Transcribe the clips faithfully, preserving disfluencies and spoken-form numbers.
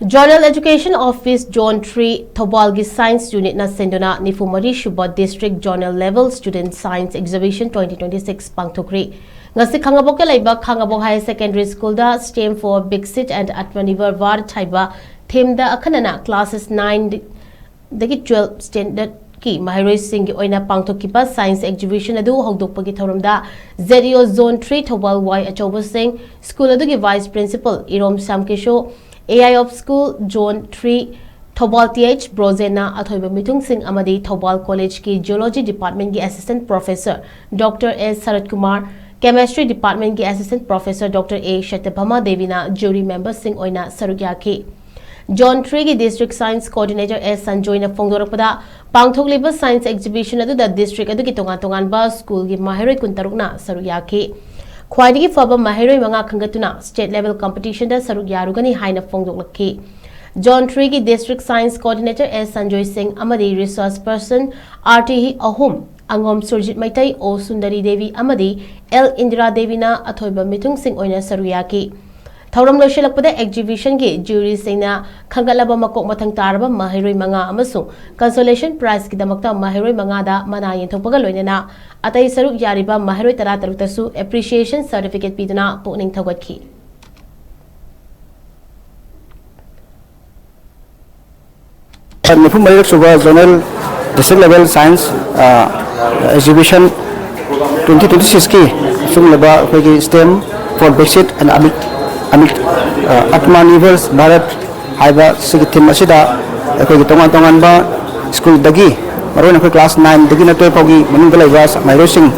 Zonal Education Office Zone three ꯊꯧꯕꯥꯜꯒꯤ Science Unitꯅ ꯁꯤꯟꯗꯨꯅ ꯅꯤꯐꯨ ꯃꯔꯤ ꯁꯨꯕ District Zonal Level Student Science Exhibition twenty twenty-six ꯄꯥꯡꯊꯣꯛꯈ꯭ꯔꯤ꯫ ꯉꯁꯤ ꯈꯥꯉꯕꯣꯛꯇ ꯂꯩꯕ ꯈꯥꯉꯕꯣꯛ Higher Secondary Schoolꯗ STEM for Viksit and Atmanirbhar Bharat ꯍꯥꯏꯕ themeꯗ ꯑꯈꯟꯅꯅ classes nine ꯗꯒꯤ twelve standardꯀꯤ ꯃꯍꯩꯔꯣꯏꯁꯤꯡꯒꯤ ꯑꯣꯏꯅ ꯄꯥꯡꯊꯣꯛꯈꯤꯕ Science Exhibition ꯑꯗꯨ ꯍꯧꯗꯣꯛꯄꯒꯤ ꯊꯧꯔꯝꯗ ZEO Zone three ꯊꯧꯕꯥꯜ ꯋꯥꯏ ꯑꯆꯧꯕꯁꯤꯡ, school ꯑꯗꯨꯒꯤ Vice Principal Irom ꯁ꯭ꯌꯥꯝꯀꯤꯁꯣ, AI of School Zone three Thoubal th ꯕ꯭ꯔꯣꯖꯦꯟꯅ ꯑꯊꯣꯏꯕ ꯃꯤꯊꯨꯡꯁꯤꯡ ꯑꯃꯗꯤ Thoubal Collegeꯀꯤ Geology Departmentꯀꯤ Assistant Professor Doctor S shirt Kumar, Chemistry Departmentꯀꯤ Assistant Professor Doctor A ꯁꯇ꯭ꯌꯚꯥꯃꯥ ꯗꯦꯕꯤꯅ jury memberꯁꯤꯡ ꯑꯣꯏꯅ ꯁꯔꯨꯛ ꯌꯥꯈꯤ꯫ Zone threeꯒꯤ District Science Coordinator S ꯁꯟꯖꯣꯏꯅ ꯐꯣꯡꯗꯣꯔꯛꯄꯗ, ꯄꯥꯡꯊꯣꯛꯂꯤꯕ Science Exhibition ꯑꯗꯨꯗ district ꯑꯗꯨꯒꯤ ꯇꯣꯉꯥꯟ ꯇꯣꯉꯥꯟꯕ schoolꯒꯤ ꯃꯍꯩꯔꯣꯏ ꯀꯨꯟꯇꯔꯨꯛꯅ ꯁꯔꯨꯛ ꯌꯥꯈꯤ꯫ ꯈ꯭ꯋꯥꯏꯗꯒꯤ ꯐꯕ ꯃꯍꯩꯔꯣꯏ ꯃꯉꯥ ꯈꯟꯒꯠꯇꯨꯅ state level competitionꯗ ꯁꯔꯨꯛ ꯌꯥꯔꯨꯒꯅꯤ ꯍꯥꯏꯅ ꯐꯣꯡꯗꯣꯛꯂꯛꯈꯤ꯫ Zone threeꯒꯤ District Science Coordinator S Sanjoy ꯁꯤꯡ ꯑꯃꯗꯤ resource person RT ꯑꯍꯨꯝ, ꯑꯉꯣꯝ ꯁꯨꯔꯖꯤꯠ ꯃꯩꯇꯩ, O ꯁꯨꯟꯗꯔꯤ ꯗꯦꯕꯤ ꯑꯃꯗꯤ L ꯏꯟꯗꯤꯔꯥ ꯗꯦꯕꯤꯅ ꯑꯊꯣꯏꯕ ꯃꯤꯊꯨꯡꯁꯤꯡ ꯑꯣꯏꯅ ꯁꯔꯨꯛ ꯌꯥꯈꯤ꯫ ꯊꯧꯔꯝ ꯂꯣꯏꯁꯤꯜꯂꯛꯄꯗ exhibitionꯒꯤ juryꯁꯤꯡꯅ ꯈꯟꯒꯠꯂꯕ ꯃꯀꯣꯛ ꯃꯊꯪ ꯇꯥꯔꯕ ꯃꯍꯩꯔꯣꯏ ꯃꯉꯥ ꯑꯃꯁꯨꯡ consolation prizeꯀꯤꯗꯃꯛꯇ ꯃꯍꯩꯔꯣꯏ ꯃꯉꯥꯗ ꯃꯅꯥ ꯌꯦꯟꯊꯣꯛꯄꯒ ꯂꯣꯏꯅꯅ ꯑꯇꯩ ꯁꯔꯨꯛ ꯌꯥꯔꯤꯕ ꯃꯍꯩꯔꯣꯏ ꯇꯔꯥꯇꯔꯨꯛꯇꯁꯨ appreciation certificate ꯄꯤꯗꯨꯅ ꯄꯨꯛꯅꯤꯡ ꯊꯧꯒꯠꯈꯤ꯫ ꯅꯤꯐꯨ ꯃꯔꯤꯔꯛ ꯁꯨꯕ Zonal District Level Science, ꯑ, Exhibition twenty twenty-sixꯀꯤ ꯑꯆꯨꯝꯂꯕ ꯑꯩꯈꯣꯏꯒꯤ STEM for Viksit and Amit, Amit, ꯑ, Atmanirbhar Bharat ꯍꯥꯏꯕ ꯁꯤꯒꯤ theme ꯑꯁꯤꯗ ꯑꯩꯈꯣꯏꯒꯤ ꯇꯣꯉꯥꯟ ꯇꯣꯉꯥꯟꯕ schoolꯗꯒꯤ, ꯃꯔꯨꯑꯣꯏꯅ ꯑꯩꯈꯣꯏ class nineꯗꯒꯤꯅ twelve ꯐꯥꯎꯒꯤ ꯃꯅꯨꯡꯗ ꯂꯩꯕ ꯃꯍꯩꯔꯣꯏꯁꯤꯡ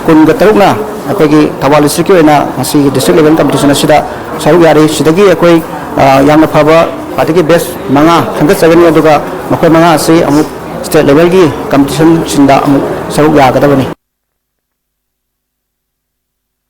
ꯀꯨꯟꯒ ꯇꯔꯨꯛꯅ ꯑꯩꯈꯣꯏꯒꯤ ꯊꯧꯕꯥꯜ districtꯀꯤ ꯑꯣꯏꯅ ꯉꯁꯤꯒꯤ district level competition ꯑꯁꯤꯗ ꯁꯔꯨꯛ ꯌꯥꯔꯤ꯫ ꯁꯤꯗꯒꯤ ꯑꯩꯈꯣꯏ, ꯑ, ꯌꯥꯝꯅ ꯐꯕ ꯈ꯭ꯋꯥꯏꯗꯒꯤ best ꯃꯉꯥ ꯈꯟꯒꯠꯆꯒꯅꯤ, ꯑꯗꯨꯒ ꯃꯈꯣꯏ ꯃꯉꯥ ꯑꯁꯤ ꯑꯃꯨꯛ state levelꯒꯤ competitionꯁꯤꯡꯗ ꯑꯃꯨꯛ ꯁꯔꯨꯛ ꯌꯥꯒꯗꯕꯅꯤ꯫